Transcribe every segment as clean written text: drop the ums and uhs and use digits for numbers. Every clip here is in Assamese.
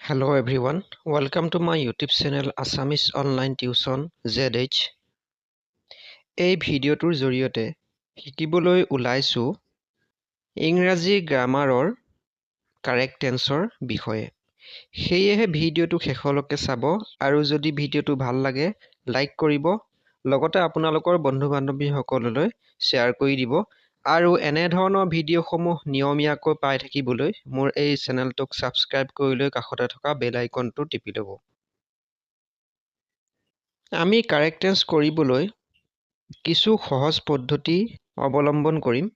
Hello everyone, welcome to my YouTube channel Assamese Online Tuition ZH। এই ভিডিঅ'টোৰ জৰিয়তে শিকিবলৈ ওলাইছোঁ ইংৰাজী গ্ৰামাৰৰ কাৰেক্ট টেন্সৰ বিষয়ে। সেয়েহে ভিডিঅ'টো শেষলৈকে চাব আৰু যদি ভিডিঅ'টো ভাল লাগে লাইক কৰিব, লগতে আপোনালোকৰ বন্ধু বান্ধৱীসকললৈ শ্বেয়াৰ কৰি দিব আৰু এনেধৰণৰ ভিডিঅ'সমূহ নিয়মীয়াকৈ পাই থাকিবলৈ মোৰ এই চেনেলটোক ছাবস্ক্ৰাইব কৰি লৈ কাষতে থকা বেল আইকনটো টিপি ল'ব। আমি কাৰেক্ট টেন্স কৰিবলৈ কিছু সহজ পদ্ধতি অৱলম্বন কৰিম,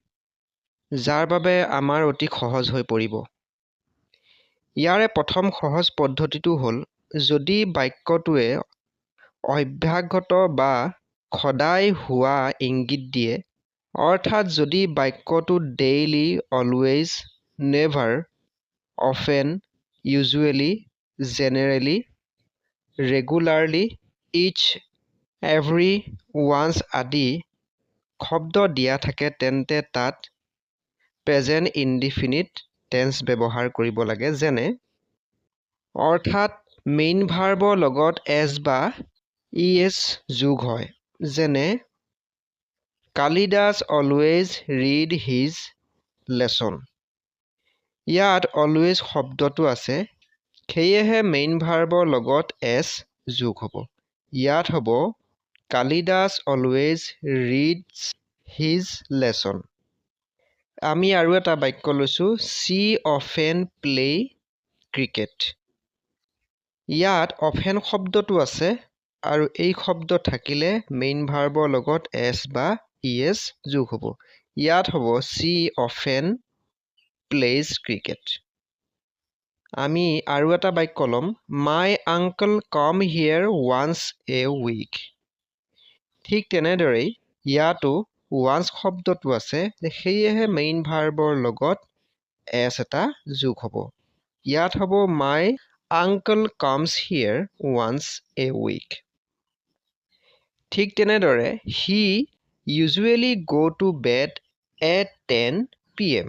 যাৰ বাবে আমাৰ অতি সহজ হৈ পৰিব। ইয়াৰে প্ৰথম সহজ পদ্ধতিটো হ'ল, যদি বাক্যটোৱে অভ্যাসগত বা সদায় হোৱা ইংগিত দিয়ে, অৰ্থাৎ যদি বাক্যটোত daily, always, never, often, usually, generally, regularly, each, every, once আদি শব্দ দিয়া থাকে, তেন্তে তাত প্ৰেজেণ্ট ইনডিফিনিট টেন্স ব্যৱহাৰ কৰিব লাগে। যেনে, অৰ্থাৎ মেইন ভাৰ্বৰ লগত এছ বা ই এছ যোগ হয়। যেনে, "Kalidas always read his lesson." ইয়াত অলৱেজ শব্দটো আছে, সেয়েহে মেইন ভাৰ্বৰ লগত এছ যোগ হ'ব। ইয়াত হ'ব, "Kalidas always reads his lesson." আমি আৰু এটা বাক্য লৈছোঁ, "She often play cricket." ইয়াত অফেন শব্দটো আছে আৰু এই শব্দ থাকিলে মেইন ভাৰ্বৰ লগত এছ বা ই এছ যোগ হ'ব। ইয়াত হ'ব, "She often plays cricket." আমি আৰু এটা বাক্য ল'ম, "My uncle come here once a week." ঠিক তেনেদৰেই ইয়াতো ওৱান্স শব্দটো আছে, সেয়েহে মেইন ভাৰ্বৰ লগত এছ এটা যোগ হ'ব। ইয়াত হ'ব, "My uncle comes here once a week." ঠিক তেনেদৰে, "He usually go to bed at 10 p.m."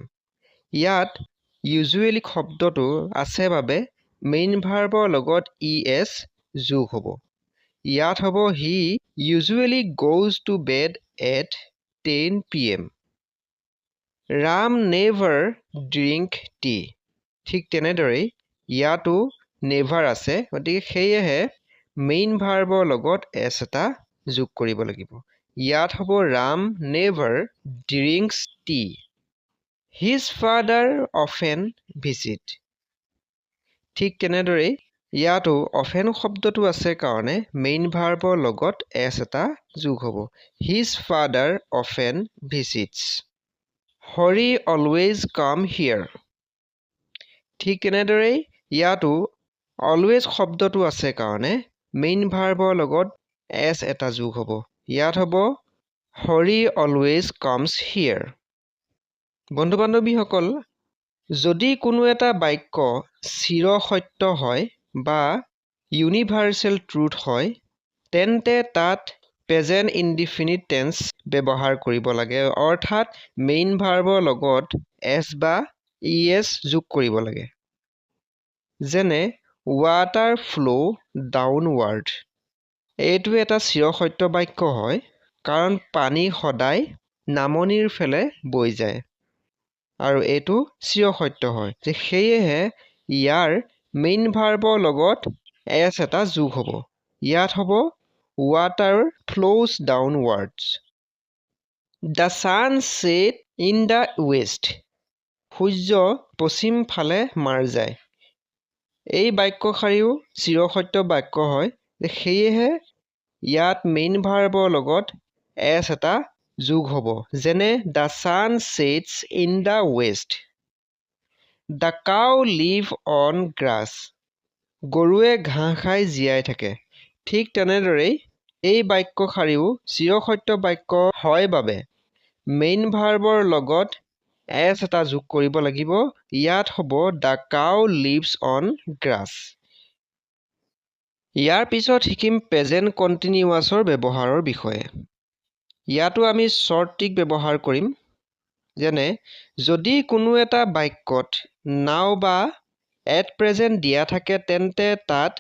ইয়াত ইউজুৱেলি শব্দটো আছে বাবে মেইন ভাৰ্বৰ লগত ই এছ যোগ হ'ব। ইয়াত হ'ব, "He usually goes to bed at 10 p.m." "Ram never drink tea." ঠিক তেনেদৰেই ইয়াতো নেভাৰ আছে, গতিকে সেয়েহে মেইন ভাৰ্বৰ লগত এছ এটা যোগ কৰিব লাগিব। ইয়াত হ'ব, "Ram never drinks tea." "His father often visit." ঠিক তেনেদৰেই ইয়াতো অফেন শব্দটো আছে কাৰণে মেইন ভাৰ্বৰ লগত এছ এটা যোগ হ'ব। "His father often visits." "Hari always come here." ঠিক তেনেদৰেই ইয়াতো অলৱেজ শব্দটো আছে কাৰণে মেইন ভাৰ্বৰ লগত এছ এটা যোগ হ'ব। ইয়াত হ'ব, "Hari always comes here." বন্ধু বান্ধৱীসকল, যদি কোনো এটা বাক্য চিৰসত্য হয় বা ইউনিভাৰ্চেল ট্ৰুথ হয়, তেন্তে তাত প্ৰেজেণ্ট ইনডিফিনিট টেন্স ব্যৱহাৰ কৰিব লাগে, অৰ্থাৎ মেইন ভাৰ্বৰ লগত এছ বা ই এছ যোগ কৰিব লাগে। যেনে, "Water flow downward." এইটো এটা চিৰসত্য বাক্য হয়, কাৰণ পানী সদায় নামনিৰ ফালে বৈ যায় আৰু এইটো চিৰসত্য হয় যে সেয়েহে ইয়াৰ মেইন ভাৰ্বৰ লগত এছ এটা যোগ হ'ব। ইয়াত হ'ব, "Water flows downwards." "The sun set in the west." সূৰ্য পশ্চিম ফালে মাৰ যায়। এই বাক্যশাৰীও চিৰসত্য বাক্য হয়, সেয়েহে ইয়াত মেইন ভাৰ্বৰ লগত এছ এটা যোগ হ'ব। যেনে, "The sun sets in the west." "The cow live on grass." গৰুৱে ঘাঁহ খাই জীয়াই থাকে। ঠিক তেনেদৰেই এই বাক্যশাৰীও চিৰসত্য বাক্য হয় বাবে মেইন ভাৰ্বৰ লগত এছ এটা যোগ কৰিব লাগিব। ইয়াত হ'ব, "The cow lives on grass." ইয়াৰ পিছত শিকিম প্ৰেজেণ্ট কণ্টিনিউৱাছৰ ব্যৱহাৰৰ বিষয়ে। ইয়াতো আমি শ্বৰ্ট ট্ৰিক ব্যৱহাৰ কৰিম। যেনে, যদি কোনো এটা বাক্যত নাও বা এট প্ৰেজেণ্ট দিয়া থাকে, তেন্তে তাত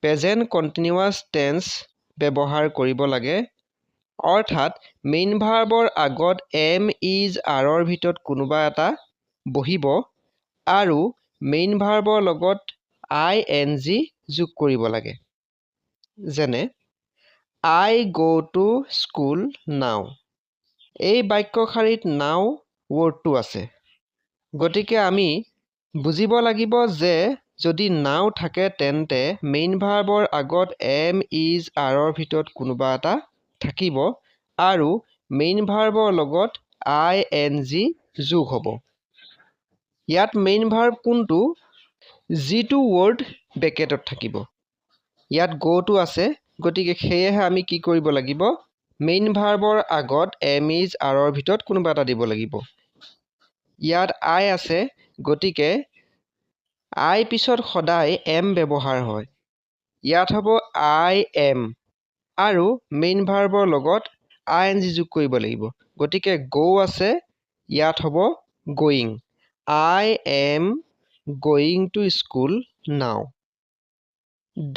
প্ৰেজেণ্ট কণ্টিনিউৱাছ টেন্স ব্যৱহাৰ কৰিব লাগে। অৰ্থাৎ মেইন ভাৰ্বৰ আগত এম, is, আৰৰ ভিতৰত কোনোবা এটা বহিব আৰু মেইন ভাৰ্বৰ লগত আই এন জি যোগ কৰিব লাগে। যেনে, "I go to school now." এই বাক্যশাৰীত নাও ৱৰ্ডটো আছে। গতিকে আমি বুজিব লাগিব যে যদি নাও থাকে, তেন্তে মেইন ভাৰ্বৰ আগত এম, is, আৰৰ ভিতৰত কোনোবা এটা থাকিব আৰু মেইন ভাৰ্বৰ লগত আই এন জি যোগ হ'ব। ইয়াত মেইন ভাৰ্ব কোনটো? যিটো ৱৰ্ড ব্ৰেকেটত থাকিব। ইয়াত গ'টো আছে। গতিকে সেয়েহে আমি কি কৰিব লাগিব? মেইন ভাৰ্বৰ আগত এম, is, আৰৰ ভিতৰত কোনোবা এটা দিব লাগিব। ইয়াত আই আছে, গতিকে আই পিছত সদায় এম ব্যৱহাৰ হয়। ইয়াত হ'ব I am আৰু মেইন ভাৰ্বৰ লগত আই এন জি যোগ কৰিব লাগিব। গতিকে গ' আছে, ইয়াত হ'ব going. "I am going to school now."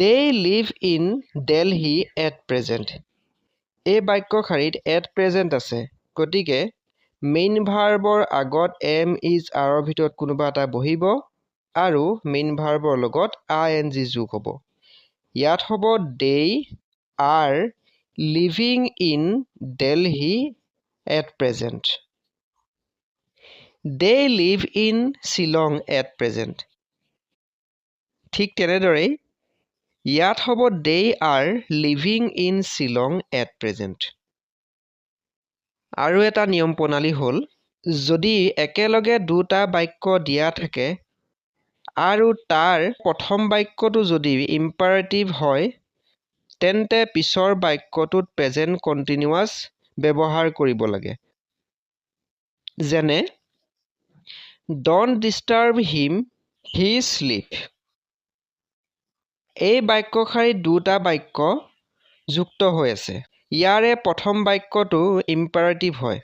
"They live in Delhi at present." এই বাক্যশাৰীত এট প্ৰেজেণ্ট আছে। গতিকে মেইন ভাৰ্বৰ আগত এম, is, আৰৰ ভিতৰত কোনোবা এটা বহিব আৰু মেইন ভাৰ্বৰ লগত আই এন জি যোগ হ'ব। ইয়াত হ'ব "They are living in Delhi at present." "They live in Shillong at present." ঠিক তেনেদৰেই ইয়াত হ'ব "They are living in Shillong at present." আৰু এটা নিয়ম প্ৰণালী হ'ল, যদি একেলগে দুটা বাক্য দিয়া থাকে আৰু তাৰ প্ৰথম বাক্যটো যদি ইম্পাৰেটিভ হয়, তেন্তে পিছৰ বাক্যটোত প্ৰেজেণ্ট কণ্টিনিউৱাছ ব্যৱহাৰ কৰিব লাগে। যেনে, "Don't disturb him, he sleep." এই বাক্যশাৰীত দুটা বাক্য যুক্ত হৈ আছে। ইয়াৰে প্ৰথম বাক্যটো ইম্পাৰেটিভ হয়।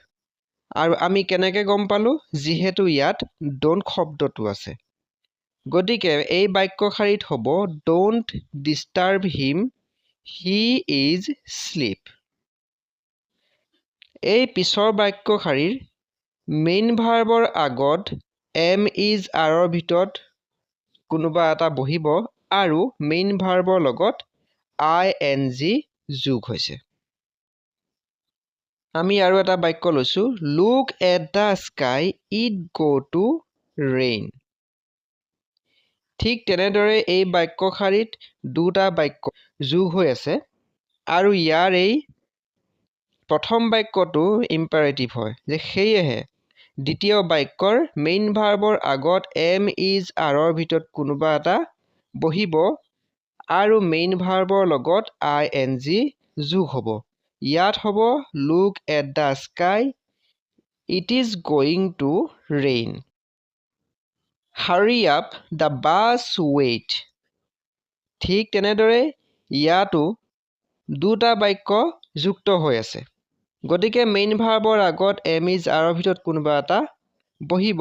আৰু আমি কেনেকৈ গম পালোঁ? যিহেতু ইয়াত don't শব্দটো আছে। গতিকে এই বাক্যশাৰীত হ'ব "Don't disturb him, he is sleep." এই পিছৰ বাক্যশাৰীৰ মেইন ভাৰ্বৰ আগত এম, is, আৰৰ ভিতৰত কোনোবা এটা বহিব আৰু মেইন ভাৰ্বৰ লগত আই এন জি যোগ হৈছে। আমি আৰু এটা বাক্য লৈছোঁ, "Look at the sky, it go to rain." ঠিক তেনেদৰে এই বাক্যশাৰীত দুটা বাক্য যোগ হৈ আছে আৰু ইয়াৰ এই প্ৰথম বাক্যটো ইম্পাৰেটিভ হয় যে সেয়েহে দ্বিতীয় বাক্যৰ মেইন ভাৰ্বৰ আগত এম, is, আৰৰ ভিতৰত কোনোবা এটা বহিব আৰু মেইন ভাৰ্বৰ লগত আই এন জি যোগ হ'ব। ইয়াত হ'ব "Look at the sky, it is going to rain." "Hurry up, the bus wait." ঠিক তেনেদৰে ইয়াতো দুটা বাক্য যুক্ত হৈ আছে। গতিকে মেইন ভাৰ্বৰ আগত এম, is, আৰৰ ভিতৰত কোনোবা এটা বহিব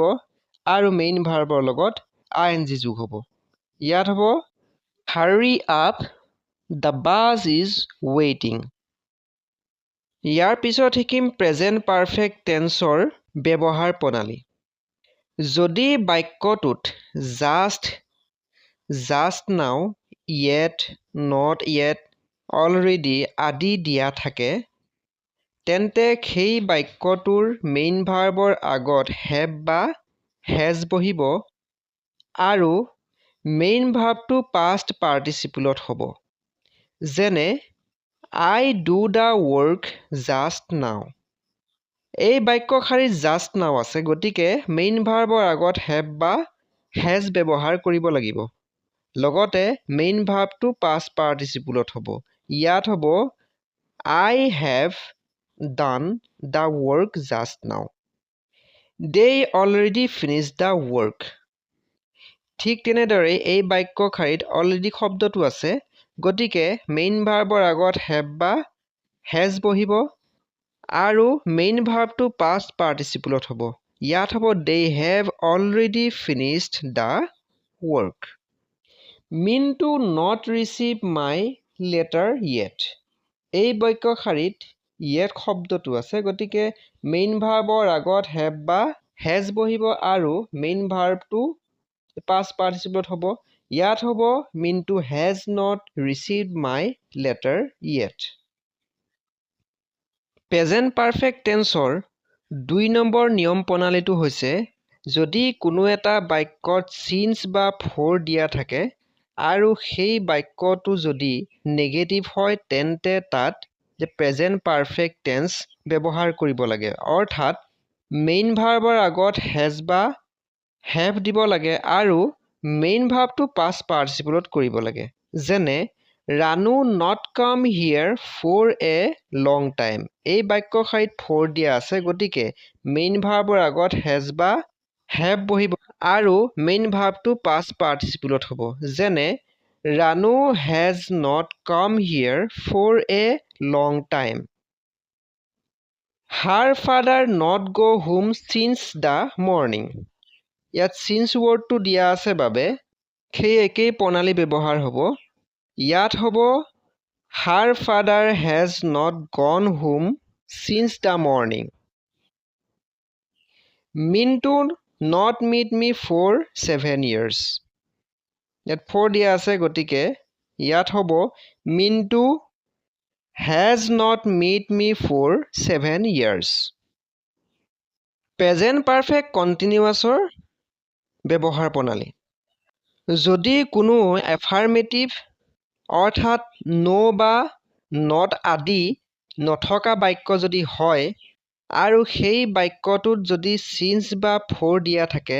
আৰু মেইন ভাৰ্বৰ লগত আই এন জি যোগ হ'ব। ইয়াত হ'ব "Hurry up, the bus is waiting." ইয়াৰ পিছত শিকিম প্ৰেজেণ্ট পাৰফেক্ট টেন্সৰ ব্যৱহাৰ প্ৰণালী। যদি বাক্যটোত just, just now, yet, not yet, already আদি দিয়া থাকে, তেন্তে সেই বাক্যটোৰ মেইন ভাৰ্বৰ আগত have বা হেজ বহিব আৰু মেইন ভাৰ্বটো পাষ্ট পাৰ্টিচিপলত হ'ব। যেনে, "I do the work just now." এই বাক্যশাৰীত জাষ্ট নাও আছে। গতিকে মেইন ভাৰ্বৰ আগত have বা হেজ ব্যৱহাৰ কৰিব লাগিব। লগতে মেইন ভাৰ্বটো পাষ্ট পাৰ্টিচিপলত হ'ব। ইয়াত হ'ব "I have done the work just now." "They already finish the work." ঠিক তেনেদৰে এই বাক্যশাৰীত অলৰেডি শব্দটো আছে। গতিকে মেইন ভাৰ্বৰ আগত have বা হেজ বহিব আৰু মেইন ভাৰ্বটো পাষ্ট পাৰ্টিচিপলত হ'ব। ইয়াত হ'ব "They have already finished the work. Mintu not receive my letter yet. এই বাক্যশাৰীত য়েট শব্দটো আছে, গতিকে মেইন ভাৰ্বৰ আগত have বা হেজ বহিব আৰু মেইন ভাৰ্বটো পাষ্ট পাৰ্টিচিপলত হ'ব। ইয়াত হ'ব Mintu has not received my letter yet. Present perfect টেন্সৰ 2 number নিয়ম প্ৰণালীটো হৈছে, যদি কোনো এটা বাক্যত চিন্স বা ফ'ৰ দিয়া থাকে আৰু সেই বাক্যটো যদি নেগেটিভ হয়, তেন্তে তাত যে প্ৰেজেণ্ট পাৰফেক্ট টেন্স ব্যৱহাৰ কৰিব লাগে। অৰ্থাৎ মেইন ভাৰ্বৰ আগত হেজ বা have দিব লাগে আৰু মেইন ভাৰ্বটো পাষ্ট পাৰ্টিচিপলত কৰিব লাগে। যেনে Ranu not come here for a long time. এই বাক্যশাৰীত ফ'ৰ দিয়া আছে, গতিকে মেইন ভাৰ্বৰ আগত হেজ বা have বহিব আৰু মেইন ভাৰ্বটো পাষ্ট পাৰ্টিচিপলত হ'ব। যেনে Ranu has not come here for a long time. Her father not go home since the morning. ইয়াত চিন্স ৱৰ্ডটো দিয়া আছে বাবে সেই একেই প্ৰণালী ব্যৱহাৰ হ'ব। ইয়াত হ'ব her father has not gone home since the morning. Mintu not meet me for 7 years. ইয়াত ফ'ৰ দিয়া আছে, গতিকে ইয়াত হ'ব Mintu has not meet me for 7 years. Present perfect কণ্টিনিউৱাছৰ ব্যৱহাৰ প্ৰণালী। যদি কোনো এফাৰ্মেটিভ অৰ্থাৎ ন' বা not আদি নথকা বাক্য যদি হয় আৰু সেই বাক্যটোত যদি চিন্স বা ফ'ৰ দিয়া থাকে,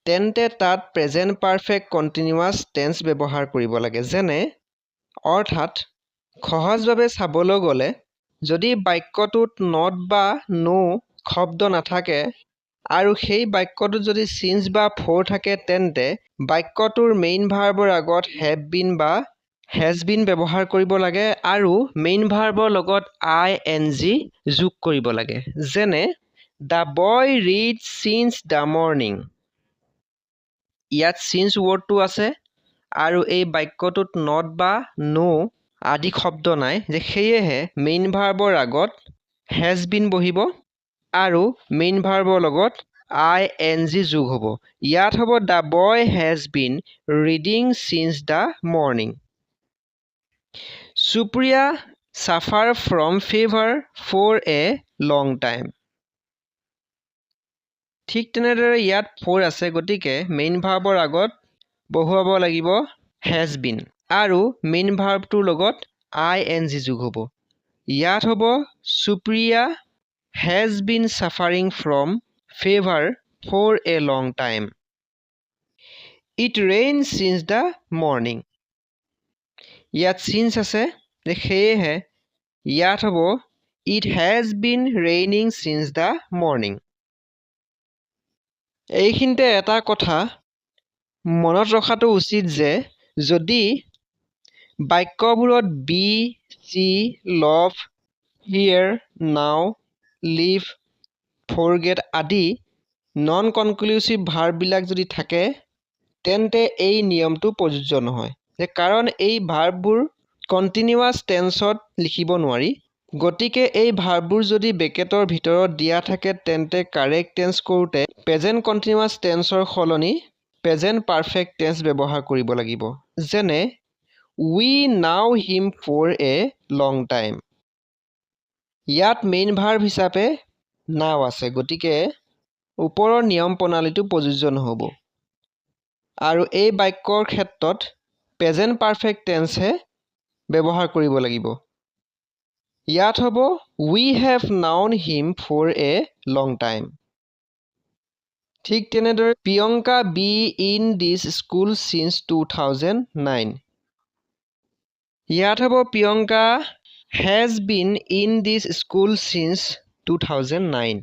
তেন্তে তাত প্ৰেজেণ্ট পাৰফেক্ট কণ্টিনিউৱাছ টেন্স ব্যৱহাৰ কৰিব লাগে। যেনে অৰ্থাৎ সহজভাৱে চাবলৈ গ'লে যদি বাক্যটোত not বা ন' শব্দ নাথাকে আৰু সেই বাক্যটোত যদি চিন্স বা ফ'ৰ থাকে, তেন্তে বাক্যটোৰ মেইন ভাৰ্বৰ আগত have been বা হেজ বিন ব্যৱহাৰ কৰিব লাগে আৰু মেইন ভাৰ্বৰ লগত আই এন জি যোগ কৰিব লাগে। যেনে the boy read since the morning. ইয়াত চিন্স ৱৰ্ডটো আছে আৰু এই বাক্যটোত not বা ন' আদি শব্দ নাই যে, সেয়েহে মেইন ভাৰ্বৰ আগত হেজ বিন বহিব আৰু মেইন ভাৰ্বৰ লগত আই এন জি যোগ হ'ব। ইয়াত হ'ব the boy has been reading since the morning. Supriya suffer from fever for a long time. ঠিক তেনেদৰে ইয়াত ফ'ৰ আছে, গতিকে মেইন ভাৰ্বৰ আগত বহুৱাব লাগিব হেজ বিন আৰু মেইন ভাৰ্বটোৰ লগত আই এন জি যোগ হ'ব। ইয়াত হ'ব Supriya has been suffering from fever for a long time. It rain since the morning. ইয়াত চিন্স আছে যে, সেয়েহে ইয়াত হ'ব it has been raining since the morning. এইখিনিতে এটা কথা মনত ৰখাটো উচিত যে যদি বাক্যবোৰত be, see, love, hear, know, live, forget আদি নন কনক্লুচিভ ভাৰ্ববিলাক যদি থাকে, তেন্তে এই নিয়মটো প্ৰযোজ্য নহয় যে, কাৰণ এই ভাৰ্ববোৰ কণ্টিনিউৱাছ টেন্সত লিখিব নোৱাৰি। গতিকে এই ভাৰ্ববোৰ যদি ব্ৰেকেটৰ ভিতৰত দিয়া থাকে, তেন্তে কাৰেক্ট টেন্স কৰোঁতে প্ৰেজেণ্ট কণ্টিনিউৱাছ টেন্সৰ সলনি প্ৰেজেণ্ট পাৰফেক্ট টেন্স ব্যৱহাৰ কৰিব লাগিব। যেনে we know him for a long time. ইয়াত মেইন ভাৰ্ব হিচাপে নাও আছে, গতিকে ওপৰৰ নিয়ম প্ৰণালীটো প্ৰযোজ্য নহ'ব আৰু এই বাক্যৰ ক্ষেত্ৰত প্ৰেজেণ্ট পাৰফেক্ট টেন্সহে ব্যৱহাৰ কৰিব লাগিব। ইয়াত হ'ব we have known him for a long time. ঠিক তেনেদৰে Priyanka be in this school since 2009. ইয়াত হ'ব Priyanka has been in this school since 2009.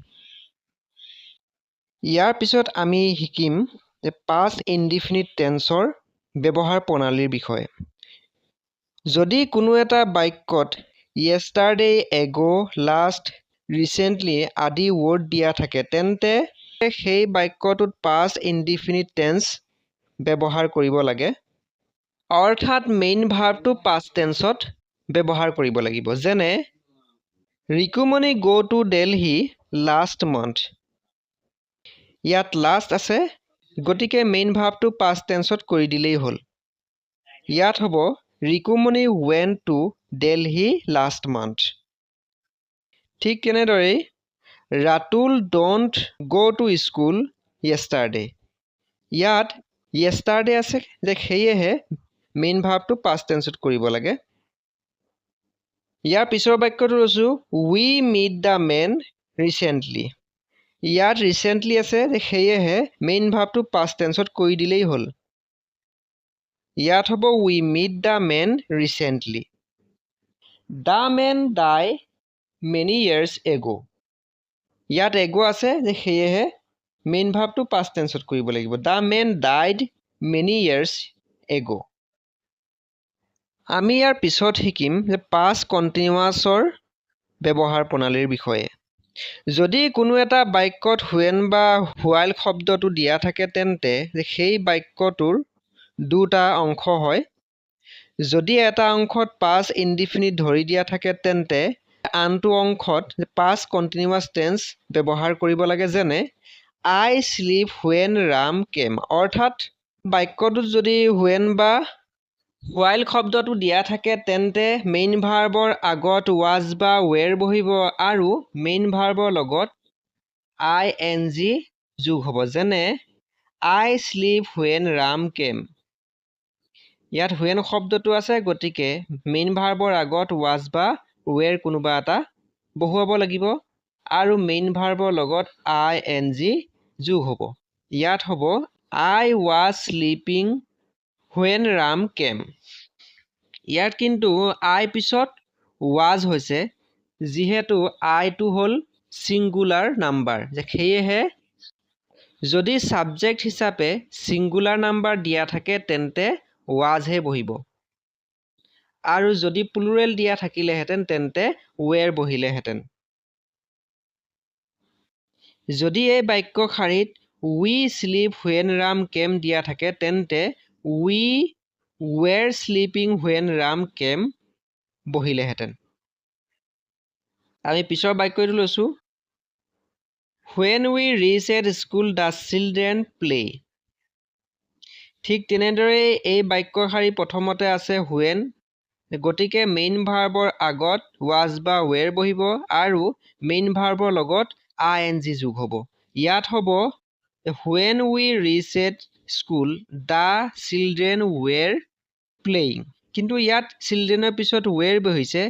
ইয়াৰ পিছত আমি শিকিম যে পাষ্ট ইনডিফিনিট টেন্সৰ ব্যৱহাৰ প্ৰণালীৰ বিষয়ে। যদি কোনো এটা বাক্যত য়েষ্টাৰডে, এগ', লাষ্ট, ৰিচেণ্টলি আদি ৱৰ্ড দিয়া থাকে, তেন্তে সেই বাক্যটোত পাষ্ট ইনডিফিনিট টেন্স ব্যৱহাৰ কৰিব লাগে, অৰ্থাৎ মেইন ভাৰ্বটো পাষ্ট টেন্সত ব্যৱহাৰ কৰিব লাগিব। যেনে Rikumoni go to Delhi last month. ইয়াত লাষ্ট আছে, গতিকে মেইন ভাৰ্বটো পাষ্ট টেন্সত কৰি দিলেই হ'ল। ইয়াত হ'ব Rikumoni went to Delhi last month. ঠিক তেনেদৰেই Ratul don't go to school yesterday. ইয়াত য়েষ্টাৰডে আছে যে, সেয়েহে মেইন ভাৰ্বটো পাষ্ট টেন্সত কৰিব লাগে। ইয়াৰ পিছৰ বাক্যটো লৈছোঁ, We meet the man recently. ইয়াত ৰিচেণ্টলি আছে যে, সেয়েহে মেইন ভাৰ্বটো পাষ্ট টেন্সত কৰি দিলেই হ'ল। ইয়াত হ'ব We meet the man recently. The man die many years ago. ইয়াত এগ' আছে যে, সেয়েহে মেইন ভাৰ্বটো পাষ্ট টেন্সত কৰিব লাগিব। The man died many years ago. আমি ইয়াৰ পিছত শিকিম যে পাষ্ট কণ্টিনিউৱাছৰ ব্যৱহাৰ প্ৰণালীৰ বিষয়ে। যদি কোনো এটা বাক্যত when বা হোৱাইল শব্দটো দিয়া থাকে, তেন্তে সেই বাক্যটোৰ দুটা অংশ হয়। যদি এটা অংশত পাষ্ট ইনডিফিনিট ধৰি দিয়া থাকে, তেন্তে আনটো অংশত পাষ্ট কণ্টিনিউৱাছ টেন্স ব্যৱহাৰ কৰিব লাগে। যেনে I sleep when Ram came. অৰ্থাৎ বাক্যটোত যদি when বা হোৱাইল শব্দটো দিয়া থাকে, তেন্তে মেইন ভাৰ্বৰ আগত ৱাজ বা ৱেৰ বহিব আৰু মেইন ভাৰ্বৰ লগত আই এন জি যোগ হ'ব। যেনে I sleep when Ram came. ইয়াত when শব্দটো আছে, গতিকে মেইন ভাৰ্বৰ আগত ৱাজ বা ৱেৰ কোনোবা এটা বহুৱাব লাগিব আৰু মেইন ভাৰ্বৰ লগত আই এন জি যোগ হ'ব। ইয়াত হ'ব I was sleeping when Ram came. ইয়াত কিন্তু আই পিছত ৱাজ হৈছে, যিহেতু আইটো হ'ল ছিংগুলাৰ নাম্বাৰ যে, সেয়েহে যদি ছাবজেক্ট হিচাপে ছিংগুলাৰ নাম্বাৰ দিয়া থাকে, তেন্তে ৱাজহে বহিব আৰু যদি প্লুৰেল দিয়া থাকিলেহেঁতেন, তেন্তে ৱেৰ বহিলেহেঁতেন। যদি এই বাক্যশাৰীত We sleep when Ram came দিয়া থাকে, তেন্তে We were sleeping when Ram came বহিলেহেঁতেন। আমি পিছৰ বাক্যটো লৈছোঁ, When we reach at school, the children play. ঠিক তেনেদৰে এই বাক্যশাৰী প্ৰথমতে আছে when, গতিকে মেইন ভাৰ্বৰ আগত ৱাজ বা ৱেৰ বহিব আৰু মেইন ভাৰ্বৰ লগত আই এন জি যোগ হ'ব। ইয়াত হ'ব When we reach at school, the children were playing. কিন্তু ইয়াত চিলড্ৰেনৰ পিছত ৱেৰ বহিছে,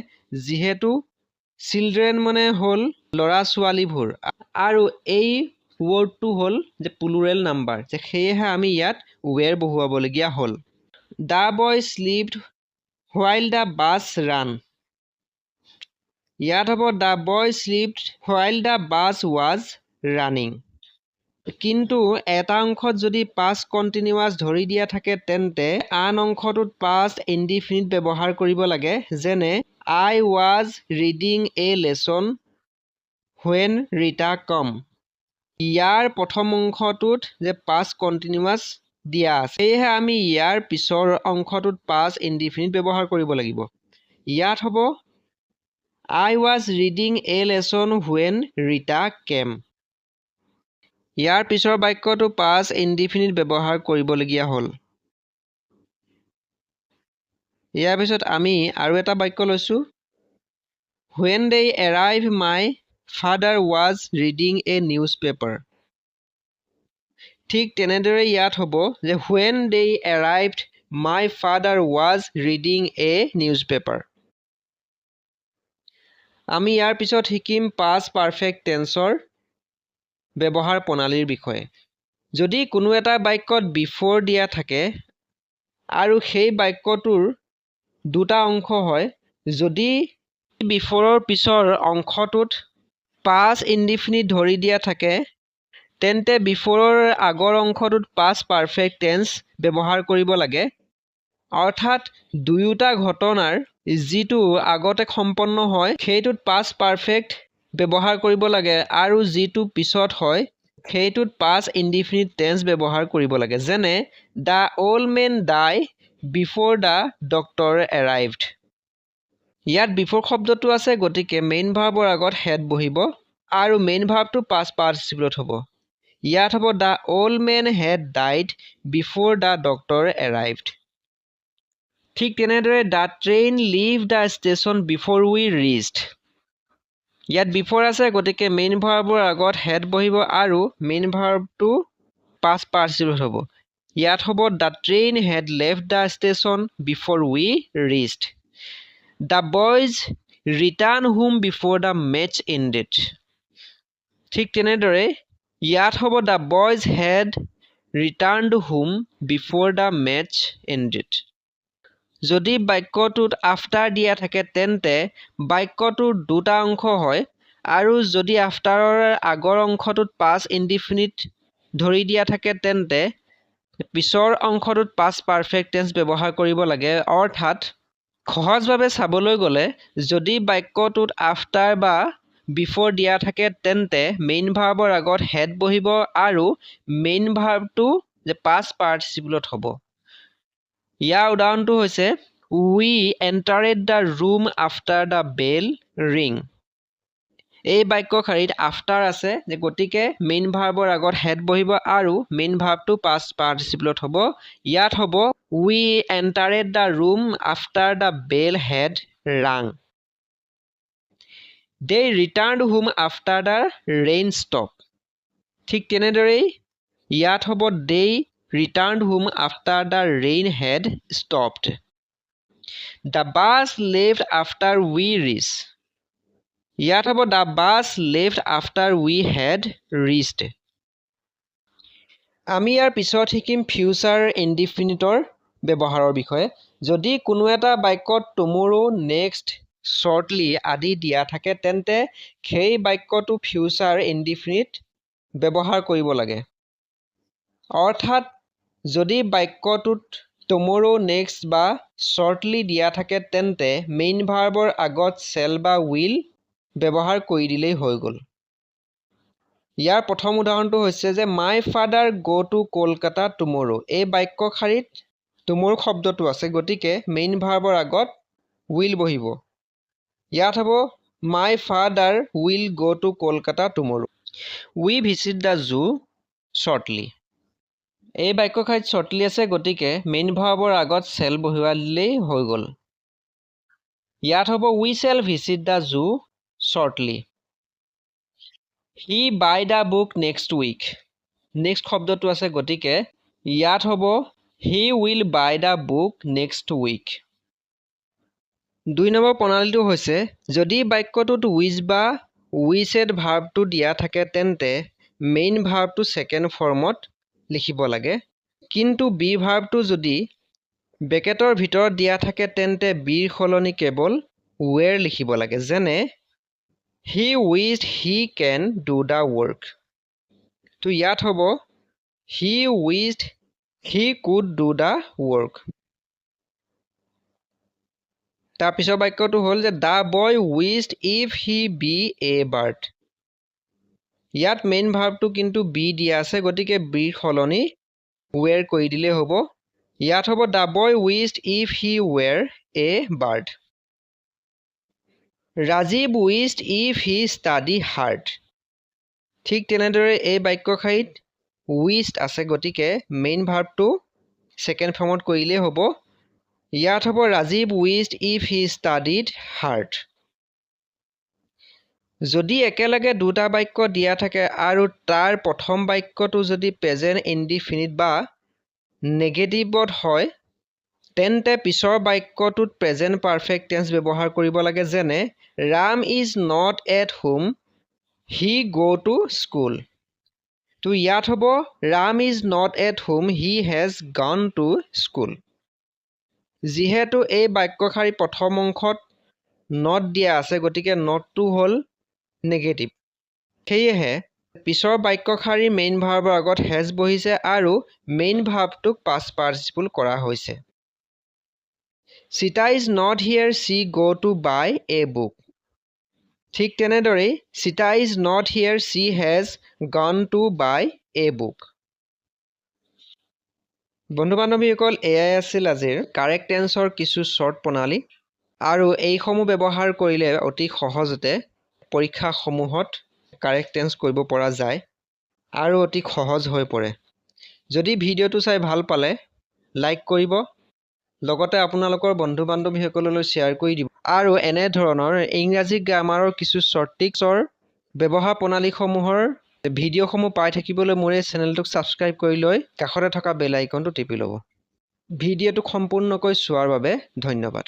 যিহেতু চিলড্ৰেন মানে হ'ল ল'ৰা ছোৱালীবোৰ আৰু এই ৱৰ্ডটো হ'ল যে প্লুৰেল নাম্বাৰ যে, সেয়েহে আমি ইয়াত ৱেৰ বহুৱাবলগীয়া হ'ল। The boy slept while the bus run. ইয়াত হ'ব The boy slept while the bus was running. কিন্তু এটা অংশত যদি পাষ্ট কণ্টিনিউৱাছ ধৰি দিয়া থাকে, তেন্তে আন অংশটোত পাষ্ট ইনডিফিনিট ব্যৱহাৰ কৰিব লাগে। যেনে I was reading a lesson when Rita come. ইয়াৰ প্ৰথম অংশটোত যে পাষ্ট কণ্টিনিউৱাছ দিয়া আছে, সেয়েহে আমি ইয়াৰ পিছৰ অংশটোত পাষ্ট ইনডিফিনিট ব্যৱহাৰ কৰিব লাগিব। ইয়াত হ'ব I was reading a lesson when Rita came. ইয়াৰ পিছৰ বাক্যটো পাষ্ট ইনডিফিনিট ব্যৱহাৰ কৰিবলগীয়া হ'ল। ইয়াৰ পিছত আমি আৰু এটা বাক্য লৈছোঁ, When they arrive, my father was reading a newspaper. ঠিক তেনেদৰে ইয়াত হ'ব যে When they arrived, my father was reading a newspaper. আমি ইয়াৰ পিছত শিকিম পাষ্ট পাৰফেক্ট টেন্সৰ ব্যৱহাৰ প্ৰণালীৰ বিষয়ে। যদি কোনো এটা বাক্যত বিফ'ৰ দিয়া থাকে আৰু সেই বাক্যটোৰ দুটা অংশ হয়, যদি বিফ'ৰৰ পিছৰ অংশটোত পাষ্ট ইনডিফিনিট ধৰি দিয়া থাকে, তেন্তে বিফ'ৰৰ আগৰ অংশটোত পাষ্ট পাৰফেক্ট টেন্স ব্যৱহাৰ কৰিব লাগে। অৰ্থাৎ দুয়োটা ঘটনাৰ যিটো আগতে সম্পন্ন হয়, সেইটোত পাষ্ট পাৰফেক্ট ব্যৱহাৰ কৰিব লাগে আৰু যিটো পিছত হয়, সেইটোত পাষ্ট ইনডিফিনিট টেন্স ব্যৱহাৰ কৰিব লাগে। যেনে the old man die before the doctor arrived. ইয়াত বিফ'ৰ শব্দটো আছে, গতিকে মেইন ভাৰ্বৰ আগত হেড বহিব আৰু মেইন ভাৰ্বটো পাষ্ট পাৰ্টিচিপলত হ'ব। ইয়াত হ'ব the old man had died before the doctor arrived. ঠিক তেনেদৰে the train leave the station before we reached. ইয়াত বিফ'ৰ আছে, গতিকে মেইন ভাৰ্বৰ আগত হেড বহিব আৰু মেইন ভাৰ্বটো পাষ্ট পাৰ্টিচিপলত হ'ব। ইয়াত হ'ব the train had left the station before we reached. The boys return home before the match ended. ঠিক তেনেদৰে ইয়াত হ'ব the boys had returned home before the match ended. যদি বাক্যটোত আফটাৰ দিয়া থাকে তেন্তে বাক্যটোৰ দুটা অংশ হয়, আৰু যদি আফটাৰৰ আগৰ অংশটোত পাষ্ট ইনডিফিনিট ধৰি দিয়া থাকে তেন্তে পিছৰ অংশটোত পাষ্ট পাৰফেক্ট টেন্স ব্যৱহাৰ কৰিব লাগে। অৰ্থাৎ সহজভাৱে চাবলৈ গ'লে যদি বাক্যটোত আফটাৰ বা বিফ'ৰ দিয়া থাকে তেন্তে মেইন ভাৰ্বৰ আগত হেড বহিব আৰু মেইন ভাৰ্বটো যে পাষ্ট পাৰ্টিচিপলত হ'ব। ইয়াৰ উদাহৰণটো হৈছে we entered the room after the bell ring. এই বাক্যশাৰীত আফটাৰ আছে, যে গতিকে মেইন ভাৰ্বৰ আগত হেড বহিব আৰু মেইন ভাৰ্বটো পাষ্ট পাৰ্টিচিপলত হ'ব। ইয়াত হ'ব we entered the room after the bell had rung. They returned home after the rain stop. ঠিক তেনেদৰেই ইয়াত হ'ব they returned home after the rain had stopped. The bus left after we reach. ইয়াত হ'ব the bus left after we had reached. আমি ইয়াৰ পিছত শিকিম ফিউচাৰ ইনডিফিনিটৰ ব্যৱহাৰৰ বিষয়ে। যদি কোনো এটা বাক্যত টুমৰো, নেক্সট, শ্বৰ্টলি আদি দিয়া থাকে তেন্তে সেই বাক্যটো ফিউচাৰ ইনডিফিনিট ব্যৱহাৰ কৰিব লাগে। অৰ্থাৎ যদি বাক্যটোত টুমৰো, নেক্সট বা শ্বৰ্টলি দিয়া থাকে তেন্তে মেইন ভাৰ্বৰ আগত শ্বেল বা will ব্যৱহাৰ কৰি দিলেই হৈ গ'ল। ইয়াৰ প্ৰথম উদাহৰণটো হৈছে যে my father go to Kolkata tomorrow. এই বাক্যশাৰীত টুমৰো শব্দটো আছে, গতিকে মেইন ভাৰ্বৰ আগত will বহিব। ইয়াত হ'ব my father will go to Kolkata tomorrow. We visit the zoo shortly. এই বাক্যশাৰীত শ্বৰ্টলি আছে, গতিকে মেইন ভাৰ্বৰ আগত শ্বেল বহুৱাই দিলেই হৈ গ'ল। ইয়াত হ'ব we shall visit the zoo shortly. He buy the book next week. Next শব্দটো আছে, গতিকে ইয়াত হ'ব he will buy the book next week. দুই নম্বৰ প্ৰণালীটো হৈছে যদি বাক্যটোত উইচ বা উইচেড ভাৰ্বটো দিয়া থাকে তেন্তে মেইন ভাৰ্বটো ছেকেণ্ড ফৰ্মত লিখিব লাগে, কিন্তু বি ভাৰ্বটো যদি ব্ৰেকেটৰ ভিতৰত দিয়া থাকে তেন্তে বিৰ সলনি কেৱল ৱেৰ লিখিব লাগে। যেনে he wished he can do the work. তো ইয়াত হ'ব he wished he could do the work. তাৰপিছৰ বাক্যটো হ'ল যে the boy wished if he be a bird. ইয়াত মেইন ভাৰ্বটো কিন্তু বি দিয়া আছে, গতিকে বিৰ সলনি ৱেৰ কৰি দিলেই হ'ব। ইয়াত হ'ব the boy wished if he were a bird. Rajiv wished if he study hard. ঠিক তেনেদৰে এই বাক্যশাৰীত উইচড আছে, গতিকে মেইন ভাৰ্বটো ছেকেণ্ড ফৰ্মত কৰিলেই হ'ব। ইয়াত হ'ব Rajiv wished if he studied hard. যদি একেলগে দুটা বাক্য দিয়া থাকে আৰু তাৰ প্ৰথম বাক্যটো যদি প্ৰেজেণ্ট ইনডিফিনিট বা নেগেটিভত হয় তেন্তে পিছৰ বাক্যটোত প্ৰেজেণ্ট পাৰফেক্ট টেন্স ব্যৱহাৰ কৰিব লাগে। যেনে Ram is not at home, he go to school. তো ইয়াত হ'ব Ram is not at home, he has gone to school. যিহেতু এই বাক্যশাৰী প্ৰথম অংশত not দিয়া আছে, গতিকে নটটো হ'ল নেগেটিভ, সেয়েহে পিছৰ বাক্যশাৰীৰ মেইন ভাৰ্বৰ আগত হেজ বহিছে আৰু মেইন ভাৰ্বটোক পাষ্ট পাৰ্টিচিপল কৰা হৈছে। Sita is not here, she go to buy a book. ঠিক তেনেদৰেই Sita is not here, she has gone to buy a book. বন্ধু বান্ধৱীসকল, এয়াই আছিল আজিৰ কাৰেক্ট টেন্সৰ কিছু শ্বৰ্ট প্ৰণালী আৰু এইসমূহ ব্যৱহাৰ কৰিলে অতি সহজতে পৰীক্ষাসমূহত কাৰেক্ট টেন্স কৰিব পৰা যায় আৰু অতি সহজ হৈ পৰে। যদি ভিডিঅ'টো চাই ভাল পালে লাইক কৰিব, লগতে আপোনালোকৰ বন্ধু বান্ধৱীসকললৈ শ্বেয়াৰ কৰি দিব আৰু এনেধৰণৰ ইংৰাজী গ্ৰামাৰৰ কিছু শ্বৰ্ট ট্ৰিক্সৰ ব্যৱহাৰ প্ৰণালীসমূহৰ ভিডিঅ'সমূহ পাই থাকিবলৈ মোৰ এই চেনেলটোক ছাবস্ক্ৰাইব কৰি লৈ কাষতে থকা বেল আইকনটো টিপি ল'ব। ভিডিঅ'টো সম্পূৰ্ণকৈ চোৱাৰ বাবে ধন্যবাদ।